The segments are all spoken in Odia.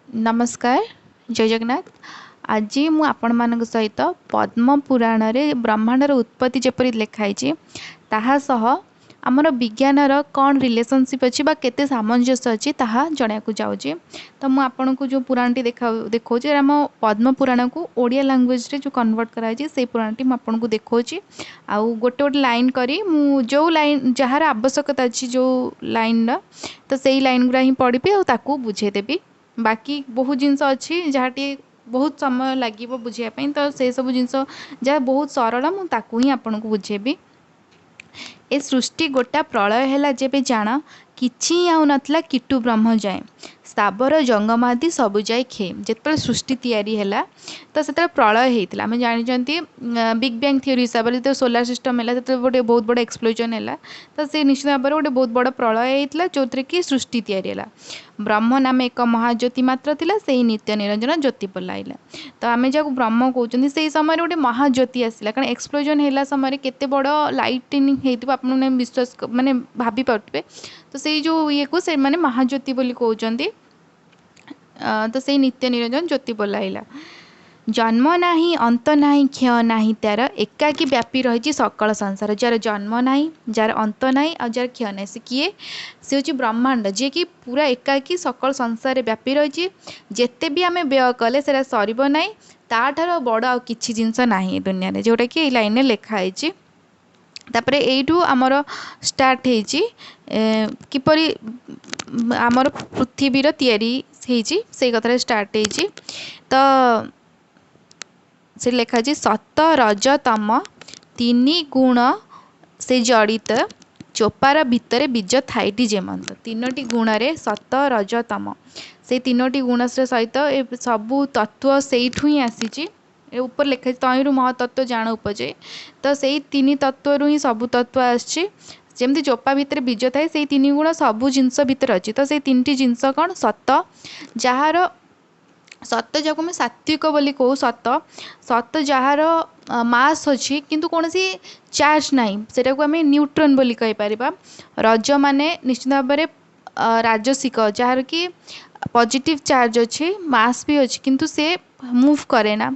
ନମସ୍କାର, ଜୟ ଜଗନ୍ନାଥ। ଆଜି ମୁଁ ଆପଣମାନଙ୍କ ସହିତ ପଦ୍ମ ପୁରାଣରେ ବ୍ରହ୍ମାଣ୍ଡର ଉତ୍ପତ୍ତି ଯେପରି ଲେଖା ହେଇଛି, ତାହା ସହ ଆମର ବିଜ୍ଞାନର କ'ଣ ରିଲେସନସିପ୍ ଅଛି ବା କେତେ ସାମଞ୍ଜସ୍ୟ ଅଛି, ତାହା ଜଣାଇବାକୁ ଯାଉଛି। ତ ମୁଁ ଆପଣଙ୍କୁ ଯେଉଁ ପୁରାଣଟି ଦେଖାଉଛି, ଆମ ପଦ୍ମ ପୁରାଣକୁ ଓଡ଼ିଆ ଲାଙ୍ଗୁଏଜରେ ଯେଉଁ କନଭର୍ଟ କରାଯାଇଛି, ସେଇ ପୁରାଣଟି ମୁଁ ଆପଣଙ୍କୁ ଦେଖାଉଛି। ଆଉ ଗୋଟେ ଗୋଟେ ଲାଇନ୍ କରି ମୁଁ ଯେଉଁ ଲାଇନ୍ ଯାହାର ଆବଶ୍ୟକତା ଅଛି, ଯେଉଁ ଲାଇନ୍ର, ତ ସେଇ ଲାଇନ୍ ଗୁଡ଼ା ହିଁ ପଢ଼ିବି ଆଉ ତାକୁ ବୁଝେଇଦେବି। ବାକି ବହୁତ ଜିନିଷ ଅଛି ଯାହା ଟିକେ ବହୁତ ସମୟ ଲାଗିବ ବୁଝିବା ପାଇଁ, ତ ସେସବୁ ଜିନିଷ ଯାହା ବହୁତ ସରଳ, ମୁଁ ତାକୁ ହିଁ ଆପଣଙ୍କୁ ବୁଝେଇବି। ଏ ସୃଷ୍ଟି ଗୋଟା ପ୍ରଳୟ ହେଲା ଯେବେ ଜାଣ, କିଛି ଆଉ ନଥିଲା କୀଟୁ ବ୍ରହ୍ମ ଯାଏ, ସ୍ଥାବର ଜଙ୍ଗମାଦି ସବୁ ଯାଏ କ୍ଷେ। ଯେତେବେଳେ ସୃଷ୍ଟି ତିଆରି ହେଲା, ତ ସେତେବେଳେ ପ୍ରଳୟ ହେଇଥିଲା। ଆମେ ଜାଣିଛନ୍ତି ବିଗ୍ ବ୍ୟାଙ୍ଗ ଥିଓରି ହିସାବରେ ଯେତେବେଳେ ସୋଲାର ସିଷ୍ଟମ୍ ହେଲା, ସେତେବେଳେ ଗୋଟେ ବହୁତ ବଡ଼ ଏକ୍ସପ୍ଲୋଜନ୍ ହେଲା। ତ ସେ ନିଶ୍ଚିତ ଭାବରେ ଗୋଟେ ବହୁତ ବଡ଼ ପ୍ରଳୟ ହେଇଥିଲା, ଯେଉଁଥିରେ କି ସୃଷ୍ଟି ତିଆରି ହେଲା। ବ୍ରହ୍ମ ନାମେ ଏକ ମହାଜ୍ୟୋତି ମାତ୍ର ଥିଲା, ସେଇ ନିତ୍ୟ ନିରଞ୍ଜନ ଜ୍ୟୋତି ବୋଲାଇଲା। ତ ଆମେ ଯାହାକୁ ବ୍ରହ୍ମ କହୁଛନ୍ତି, ସେଇ ସମୟରେ ଗୋଟେ ମହାଜ୍ୟୋତି ଆସିଲା। କାରଣ ଏକ୍ସପ୍ଲୋଜନ୍ ହେଲା ସମୟରେ କେତେ ବଡ଼ ଲାଇଟିଂ ହେଇଥିବ, ଆପଣମାନେ ବିଶ୍ୱାସ ମାନେ ଭାବି ପାରୁଥିବେ। ତ ସେଇ ଯେଉଁ ଇଏକୁ ସେମାନେ ମହାଜ୍ୟୋତି ବୋଲି କହୁଛନ୍ତି। ତ ସେଇ ନିତ୍ୟ ନିରଞ୍ଜନ ଜ୍ୟୋତି ବୋଲାଇଲା। ଜନ୍ମ ନାହିଁ, ଅନ୍ତ ନାହିଁ, କ୍ଷୟ ନାହିଁ ତାର, ଏକାକୀ ବ୍ୟାପୀ ରହିଛି ସକଳ ସଂସାର। ଯାହାର ଜନ୍ମ ନାହିଁ, ଯାହାର ଅନ୍ତ ନାହିଁ ଆଉ ଯାହାର କ୍ଷୟ ନାହିଁ, ସେ କିଏ? ସେ ହେଉଛି ବ୍ରହ୍ମାଣ୍ଡ, ଯିଏକି ପୁରା ଏକାକୀ ସକଳ ସଂସାରରେ ବ୍ୟାପୀ ରହିଛି। ଯେତେ ବି ଆମେ ବ୍ୟୟ କଲେ ସେଇଟା ସରିବ ନାହିଁ। ତାଠାରୁ ବଡ଼ ଆଉ କିଛି ଜିନିଷ ନାହିଁ ଏ ଦୁନିଆରେ, ଯେଉଁଟାକି ଏଇ ଲାଇନ୍ରେ ଲେଖା ହେଇଛି। ତାପରେ ଏଇଠୁ ଆମର ଷ୍ଟାର୍ଟ ହେଇଛି କିପରି ଆମର ପୃଥିବୀର ତିଆରି ହେଇଛି, ସେଇ କଥାରେ ଷ୍ଟାର୍ଟ ହେଇଛି। ତ ସେ ଲେଖା ଅଛି, ସତ ରଜ ତମ ତିନି ଗୁଣ ସେ ଜଡ଼ିତ, ଚୋପାର ଭିତରେ ବୀଜ ଥାଇଟି ଯେମନ୍ତ। ତିନୋଟି ଗୁଣରେ ସତ ରଜ ତମ, ସେଇ ତିନୋଟି ଗୁଣ ସହିତ ଏ ସବୁ ତତ୍ତ୍ୱ ସେଇଠୁ ହିଁ ଆସିଛି। ଏ ଉପରେ ଲେଖା ହେଇଛି, ତହିଁରୁ ମହତତ୍ତ୍ୱ ଜାଣ ଉପଜେ। ତ ସେଇ ତିନି ତତ୍ତ୍ୱରୁ ହିଁ ସବୁ ତତ୍ତ୍ୱ ଆସିଛି। ଯେମିତି ଚୋପା ଭିତରେ ବୀଜ ଥାଏ, ସେଇ ତିନି ଗୁଣ ସବୁ ଜିନିଷ ଭିତରେ ଅଛି। ତ ସେଇ ତିନିଟି ଜିନିଷ କ'ଣ? ସତ, ଯାହାର ସତ, ଯାହାକୁ ଆମେ ସାତ୍ଵିକ ବୋଲି କହୁ, ସତ। ସତ ଯାହାର ମାସ୍ ଅଛି କିନ୍ତୁ କୌଣସି ଚାର୍ଜ ନାହିଁ, ସେଇଟାକୁ ଆମେ ନ୍ୟୁଟ୍ରନ୍ ବୋଲି କହିପାରିବା। ରଜ ମାନେ ନିଶ୍ଚିତ ଭାବରେ ରାଜସିକ, ଯାହାର କି ପଜିଟିଭ୍ ଚାର୍ଜ ଅଛି, ମାସ୍ ବି ଅଛି, କିନ୍ତୁ ସେ ମୁଭ୍ କରେ ନା,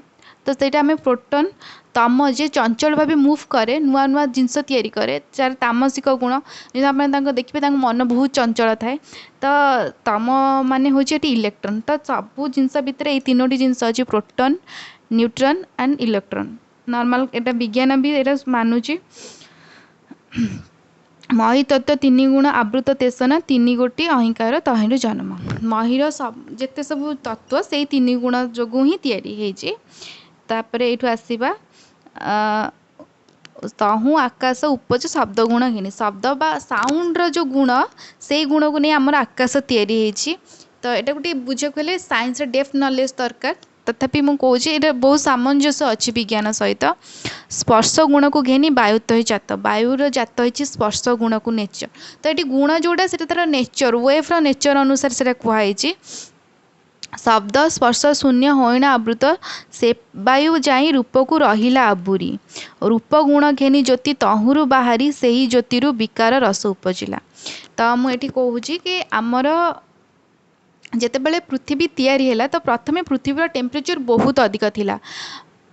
ତ ସେଇଟା ଆମେ ପ୍ରୋଟନ୍। ତମ, ଯିଏ ଚଞ୍ଚଳ ଭାବେ ମୁଭ୍ କରେ, ନୂଆ ନୂଆ ଜିନିଷ ତିଆରି କରେ, ଯାହାର ତାମସିକ ଗୁଣ। ଯେମିତି ଆପଣ ତାଙ୍କ ଦେଖିବେ, ତାଙ୍କ ମନ ବହୁତ ଚଞ୍ଚଳ ଥାଏ। ତ ତମ ମାନେ ହେଉଛି ଏଠି ଇଲେକ୍ଟ୍ରନ୍। ତ ସବୁ ଜିନିଷ ଭିତରେ ଏଇ ତିନୋଟି ଜିନିଷ ଅଛି, proton, neutron and electron. Normal ଏଇଟା ବିଜ୍ଞାନ ବି ଏଇଟା ମାନୁଛି। ମହୀ ତତ୍ତ୍ୱ ତିନି ଗୁଣ ଆବୃତ ତେସନ, ତିନି ଗୋଟି ଅହଙ୍କାର ତହିଁରୁ ଜନ୍ମ। ମହୀର ଯେତେ ସବୁ ତତ୍ତ୍ୱ ସେଇ ତିନି ଗୁଣ ଯୋଗୁଁ ହିଁ ତିଆରି ହେଇଛି। ତାପରେ ଏଇଠୁ ଆସିବା, ତହୁଁ ଆକାଶ ଉପଜ ଶବ୍ଦ ଗୁଣ ଘେନି। ଶବ୍ଦ ବା ସାଉଣ୍ଡର ଯେଉଁ ଗୁଣ, ସେଇ ଗୁଣକୁ ନେଇ ଆମର ଆକାଶ ତିଆରି ହେଇଛି। ତ ଏଟାକୁ ଟିକେ ବୁଝିବାକୁ ହେଲେ ସାଇନ୍ସର ଡେପ୍ଥ ନଲେଜ ଦରକାର। ତଥାପି ମୁଁ କହୁଛି, ଏଇଟା ବହୁତ ସାମଞ୍ଜସ୍ୟ ଅଛି ବିଜ୍ଞାନ ସହିତ। ସ୍ପର୍ଶ ଗୁଣକୁ ଘେନି ବାୟୁ ତହି ଜାତ। ବାୟୁର ଜାତ ହେଇଛି ସ୍ପର୍ଶ ଗୁଣକୁ, ନେଚର। ତ ଏଠି ଗୁଣ ଯେଉଁଟା, ସେଇଟା ତା'ର ନେଚର, ୱେଭ୍ର ନେଚର ଅନୁସାରେ ସେଇଟା କୁହାହେଇଛି। ଶବ୍ଦ ସ୍ପର୍ଶ ଶୂନ୍ୟ ହୋଇଣ ଆବୃତ, ସେ ବାୟୁ ଯାଇ ରୂପକୁ ରହିଲା ଆବୁରି। ରୂପ ଗୁଣ ଘେନି ଜ୍ୟୋତି ତହୁଁରୁ ବାହାରି, ସେହି ଜ୍ୟୋତିରୁ ବିକାର ରସ ଉପଜିଲା। ତ ମୁଁ ଏଠି କହୁଛି କି ଆମର ଯେତେବେଳେ ପୃଥିବୀ ତିଆରି ହେଲା, ତ ପ୍ରଥମେ ପୃଥିବୀର ଟେମ୍ପରେଚର୍ ବହୁତ ଅଧିକ ଥିଲା।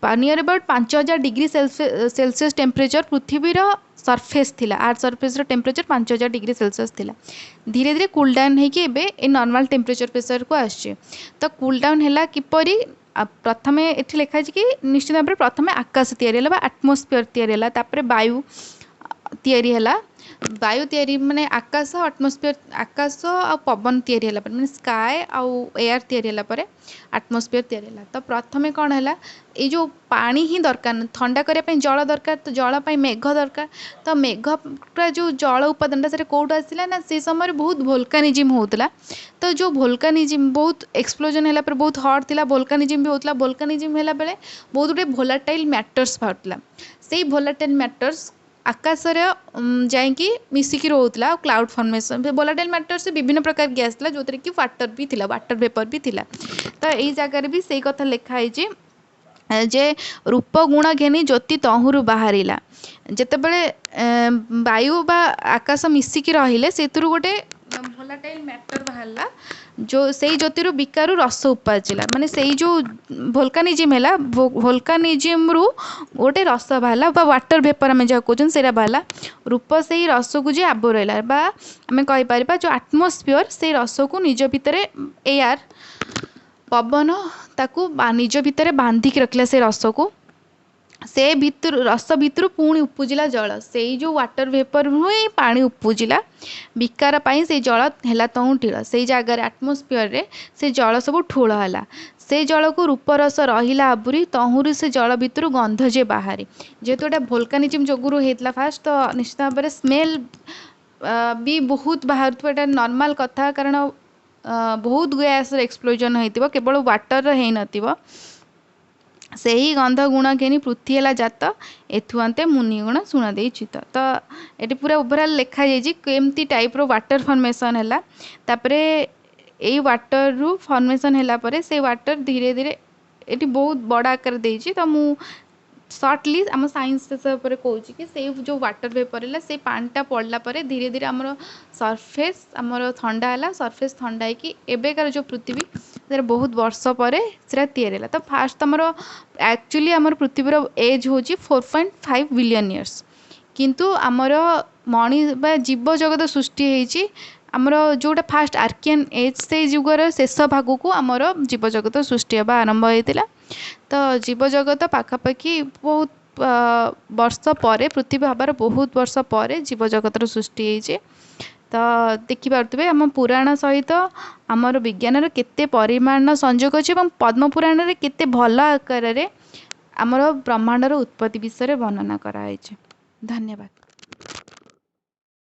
Near about 5000 degree Celsius temperature ପୃଥିବୀର ସର୍ଫେସ୍ ଥିଲା। ଆର୍ଥ ସର୍ଫେସ୍ର ଟେମ୍ପରେଚର୍ 5000 ଡିଗ୍ରୀ ସେଲସିୟସ୍ ଥିଲା। ଧୀରେ ଧୀରେ କୁଲ୍ ଡାଉନ୍ ହେଇକି ଏବେ ଏ ନର୍ମାଲ୍ ଟେମ୍ପରେଚର୍ ପ୍ରେସର୍କୁ ଆସୁଛି। ତ କୁଲ୍ ଡାଉନ୍ ହେଲା କିପରି? ପ୍ରଥମେ ଏଠି ଲେଖା ହେଇଛି କି ନିଶ୍ଚିତ ଭାବରେ ପ୍ରଥମେ ଆକାଶ ତିଆରି ହେଲା ବା ଆଟମୋସ୍ଫିୟର ତିଆରି ହେଲା, ତାପରେ ବାୟୁ ତିଆରି ହେଲା। ବାୟୁ ତିଆରି ମାନେ ଆକାଶ, ଆଟମୋସ୍ଫିୟର, ଆକାଶ ଆଉ ପବନ ତିଆରି ହେଲା ପରେ, ମାନେ ସ୍କାଏ ଆଉ ଏୟାର ତିଆରି ହେଲା ପରେ ଆଟମୋସ୍ଫିୟର ତିଆରି ହେଲା। ତ ପ୍ରଥମେ କ'ଣ ହେଲା? ଏଇ ଯେଉଁ ପାଣି ହିଁ ଦରକାର, ଥଣ୍ଡା କରିବା ପାଇଁ ଜଳ ଦରକାର, ତ ଜଳ ପାଇଁ ମେଘ ଦରକାର। ତ ମେଘଟା ଯେଉଁ ଜଳ ଉପାଦାନଟା, ସେଇଟା କେଉଁଠୁ ଆସିଲା ନା ସେଇ ସମୟରେ ବହୁତ ଭୋଲକାନିଜିମ୍ ହେଉଥିଲା। ତ ଯେଉଁ ଭୋଲକାନିଜିମ୍, ବହୁତ ଏକ୍ସପ୍ଲୋଜନ୍ ହେଲା ପରେ ବହୁତ ହଟ୍ ଥିଲା, ଭୋଲକାନିଜିମ୍ ବି ହେଉଥିଲା। ଭୋଲକାନିଜିମ୍ ହେଲା ବେଳେ ବହୁତ ଗୁଡ଼ିଏ ଭୋଲାଟାଇଲ୍ ମ୍ୟାଟର୍ସ ବାହାରୁଥିଲା। ସେଇ ଭୋଲାଟାଇଲ୍ ମ୍ୟାଟର୍ସ ଆକାଶରେ ଯାଇକି ମିଶିକି ରହୁଥିଲା ଆଉ କ୍ଲାଉଡ଼ ଫର୍ମେସନ୍। ଭୋଲାଟାଇଲ୍ ମ୍ୟାଟର୍ସ ବିଭିନ୍ନ ପ୍ରକାର ଗ୍ୟାସ୍ ଥିଲା, ଯେଉଁଥିରେ କି ୱାଟର୍ ବି ଥିଲା, ୱାଟର୍ ଭେପର୍ ବି ଥିଲା। ତ ଏଇ ଜାଗାରେ ବି ସେଇ କଥା ଲେଖା ହେଇଛି ଯେ ରୂପ ଗୁଣ ଘେନି ଜ୍ୟୋତି ତହୁଁରୁ ବାହାରିଲା। ଯେତେବେଳେ ବାୟୁ ବା ଆକାଶ ମିଶିକି ରହିଲେ, ସେଥିରୁ ଗୋଟେ ଭୋଲାଟାଇଲ୍ ମ୍ୟାଟର୍ ବାହାରିଲା। ଯେଉଁ ସେଇ ଜ୍ୟୋତିରୁ ବିକାରୁ ରସ ଉପାଜିଲା। ମାନେ ସେଇ ଯେଉଁ ଭୋଲକାନିଜିମ୍ ହେଲା, ଭୋଲକାନିଜିମ୍ରୁ ଗୋଟେ ରସ ବାହାରିଲା ବା ୱାଟର ଭେପର ଆମେ ଯାହା କହୁଛନ୍ତି ସେଇଟା ବାହାରିଲା। ରୂପ ସେଇ ରସକୁ ଯେ ଆବୋରି ରହିଲା, ବା ଆମେ କହିପାରିବା ଯେଉଁ ଆଟମୋସ୍ଫିୟର ସେଇ ରସକୁ ନିଜ ଭିତରେ, ଏୟାର ପବନ ତାକୁ ନିଜ ଭିତରେ ବାନ୍ଧିକି ରଖିଲା ସେ ରସକୁ। ସେ ଭିତରୁ, ରସ ଭିତରୁ ପୁଣି ଉପୁଜିଲା ଜଳ। ସେଇ ଯେଉଁ ୱାଟର ଭେପରରୁ ହିଁ ପାଣି ଉପୁଜିଲା। ବିକାର ପାଇଁ ସେଇ ଜଳ ହେଲା ତହୁଁ ଠୁଳ। ସେଇ ଜାଗାରେ ଆଟମୋସ୍ଫିୟରରେ ସେ ଜଳ ସବୁ ଠୁଳ ହେଲା। ସେ ଜଳକୁ ରୂପରସ ରହିଲା ଆବୁରି, ତହୁଁରୁ ସେ ଜଳ ଭିତରୁ ଗନ୍ଧ ଯେ ବାହାରି। ଯେହେତୁ ଏଇଟା ଭୋଲକାନିଜିମ୍ ଯୋଗୁରୁ ହେଇଥିଲା ଫାଷ୍ଟ, ତ ନିଶ୍ଚିତ ଭାବରେ ସ୍ମେଲ୍ ବି ବହୁତ ବାହାରୁଥିବ। ଏଇଟା ନର୍ମାଲ୍ କଥା, କାରଣ ବହୁତ ଗ୍ୟାସ୍ର ଏକ୍ସପ୍ଲୋଜନ୍ ହେଇଥିବ, କେବଳ ୱାଟର୍ର ହେଇନଥିବ। ସେହି ଗନ୍ଧ ଗୁଣ ଘେନି ପୃଥ୍ୱୀ ହେଲା ଜାତ, ଏଥୁ ଅନ୍ତେ ମୁନିଗଣ ଶୁଣ ଦେଇ ଚିତ। ତ ଏଠି ପୁରା ଓଭରାଲ୍ ଲେଖାଯାଇଛି କେମିତି ଟାଇପ୍ର ୱାଟର୍ ଫର୍ମେସନ୍ ହେଲା। ତାପରେ ଏଇ ୱାଟର୍ରୁ ଫର୍ମେସନ୍ ହେଲା ପରେ ସେଇ ୱାଟର୍ ଧୀରେ ଧୀରେ, ଏଠି ବହୁତ ବଡ଼ ଆକାର ଦେଇଛି, ତ ମୁଁ ସର୍ଟଲି ଆମ ସାଇନ୍ସ ଶେଷ ଉପରେ କହୁଛି କି ସେଇ ଯେଉଁ ୱାଟର୍ ଭେପର୍ ହେଲା, ସେଇ ପାଣିଟା ପଡ଼ିଲା ପରେ ଧୀରେ ଧୀରେ ଆମର ସର୍ଫେସ୍ ଆମର ଥଣ୍ଡା ହେଲା। ସର୍ଫେସ୍ ଥଣ୍ଡା ହେଇକି ଏବେକାର ଯେଉଁ ପୃଥିବୀ ସେଟା ବହୁତ ବର୍ଷ ପରେ ସେଟା ତିଆରି ହେଲା। ତ ଫାଷ୍ଟ ଆମର ଆକ୍ଚୁଆଲି ଆମର ପୃଥିବୀର ଏଜ୍ ହେଉଛି 4.5 ବିଲିୟନ୍ ଇୟର୍ସ, କିନ୍ତୁ ଆମର ମଣି ବା ଜୀବ ଜଗତ ସୃଷ୍ଟି ହେଇଛି ଆମର ଯେଉଁଟା ଫାଷ୍ଟ ଆର୍କିଆନ୍ ଏଜ୍, ସେଇ ଯୁଗର ଶେଷ ଭାଗକୁ ଆମର ଜୀବଜଗତ ସୃଷ୍ଟି ହେବା ଆରମ୍ଭ ହେଇଥିଲା। ତ ଜୀବଜଗତ ପାଖାପାଖି ବହୁତ ବର୍ଷ ପରେ, ପୃଥିବୀ ହେବାର ବହୁତ ବର୍ଷ ପରେ ଜୀବଜଗତର ସୃଷ୍ଟି ହେଇଛି। ତ ଦେଖିପାରୁଥିବେ ଆମ ପୁରାଣ ସହିତ ଆମର ବିଜ୍ଞାନର କେତେ ପରିମାଣ ସଂଯୋଗ ଅଛି ଏବଂ ପଦ୍ମପୁରାଣରେ କେତେ ଭଲ ଆକାରରେ ଆମର ବ୍ରହ୍ମାଣ୍ଡର ଉତ୍ପତ୍ତି ବିଷୟରେ ବର୍ଣ୍ଣନା କରାହେଇଛି। ଧନ୍ୟବାଦ।